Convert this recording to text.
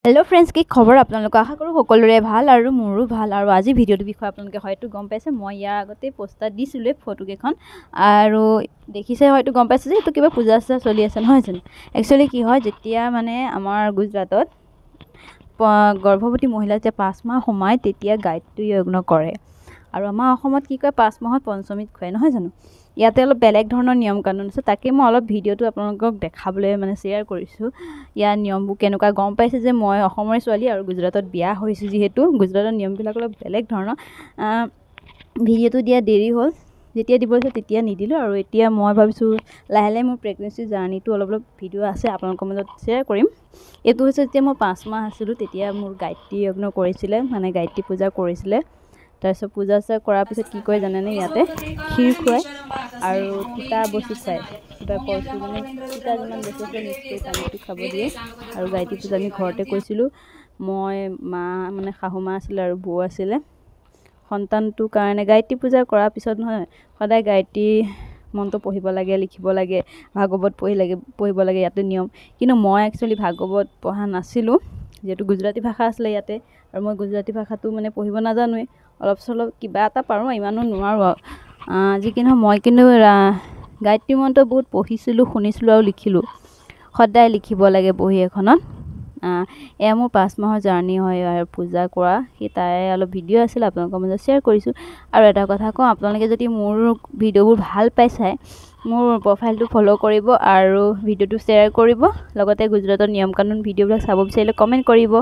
Hello' friends, কি খবৰ আপোনালোকৰ? আশা কৰোঁ সকলোৰে ভাল আৰু মোৰো ভাল। আৰু আজি ভিডিঅ'টোৰ বিষয়ে আপোনালোকে হয়তো গম পাইছে, মই ইয়াৰ আগতেই পোষ্টাৰ দিছিলোঁৱেই ফটোকেইখন আৰু দেখিছে, হয়তো গম পাইছে যে এইটো কিবা পূজা চূজা চলি আছে, নহয় জানো? একচুৱেলি কি হয়, যেতিয়া মানে আমাৰ গুজৰাটত গৰ্ভৱতী মহিলা যেতিয়া 5 মাহ সোমায়, তেতিয়া গায়ত্ৰী যজ্ঞ কৰে। আৰু আমাৰ অসমত কি কয়, 5 মাহত পঞ্চমীত খুৱায়, নহয় জানো? ইয়াতে অলপ বেলেগ ধৰণৰ নিয়ম কানুন আছে। তাকে মই অলপ ভিডিঅ'টো আপোনালোকক দেখাবলৈ মানে শ্বেয়াৰ কৰিছোঁ, ইয়াৰ নিয়মবোৰ কেনেকুৱা। গম পাইছে যে মই অসমৰে ছোৱালী আৰু গুজৰাটত বিয়া হৈছোঁ, যিহেতু গুজৰাটৰ নিয়মবিলাক অলপ বেলেগ ধৰণৰ। ভিডিঅ'টো দিয়া দেৰি হ'ল, যেতিয়া দিব লাগিছিল তেতিয়া নিদিলোঁ। আৰু এতিয়া মই ভাবিছোঁ লাহে লাহে মোৰ প্ৰেগনেঞ্চি জাৰ্ণিটো অলপ অলপ ভিডিঅ' আছে, আপোনালোকৰ মাজত শ্বেয়াৰ কৰিম। এইটো হৈছে যেতিয়া মই 5 মাহ আছিলোঁ, তেতিয়া মোৰ গায়ত্ৰী যজ্ঞ কৰিছিলে, মানে গায়ত্ৰী পূজা কৰিছিলে। তাৰপিছত পূজা চূজা কৰাৰ পিছত কি কৰে জানেনে? ইয়াতে ক্ষীৰ খুৱায় আৰু তিতা বস্তু খুৱায়, কিবা কচু, মানে তিতা যিমান বস্তু আছে মিক্স কৰি পানীটো খাব দিয়ে। আৰু গায়ত্ৰী পূজা আমি ঘৰতে কৰিছিলোঁ, মই, মা, মানে শাহু মা আছিলে আৰু বৌ আছিলে। সন্তানটোৰ কাৰণে গায়ত্ৰী পূজা কৰাৰ পিছত নহয়, সদায় গায়ত্ৰী মন্ত্ৰ পঢ়িব লাগে, লিখিব লাগে, ভাগৱত পঢ়ি লাগে, পঢ়িব লাগে, ইয়াতে নিয়ম। কিন্তু মই একচুৱেলি ভাগৱত পঢ়া নাছিলোঁ, যিহেতু গুজৰাটী ভাষা আছিলে ইয়াতে আৰু মই গুজৰাটী ভাষাটো মানে পঢ়িব নাজানোৱেই। অলপ চলপ কিবা এটা পাৰোঁ, ইমানো নোৱাৰোঁ। আৰু যি কি নহওক, মই কিন্তু গায়ত্ৰী মন্ত্ৰ বহুত পঢ়িছিলোঁ, শুনিছিলোঁ আৰু লিখিলোঁ। সদায় লিখিব লাগে বহী এখনত। এয়া মোৰ 5 মাহৰ জাৰ্ণি হয় আৰু পূজা কৰা সেই তাৰে অলপ ভিডিঅ' আছিলে, আপোনালোকৰ মাজত শ্বেয়াৰ কৰিছোঁ। আৰু এটা কথা কওঁ, আপোনালোকে যদি মোৰ ভিডিঅ'বোৰ ভাল পাই চাই, মোৰ প্ৰফাইলটো ফ'ল' কৰিব আৰু ভিডিঅ'টো শ্বেয়াৰ কৰিব। লগতে গুজৰাটৰ নিয়ম কানুন ভিডিঅ'বিলাক চাব বিচাৰিলে কমেণ্ট কৰিব।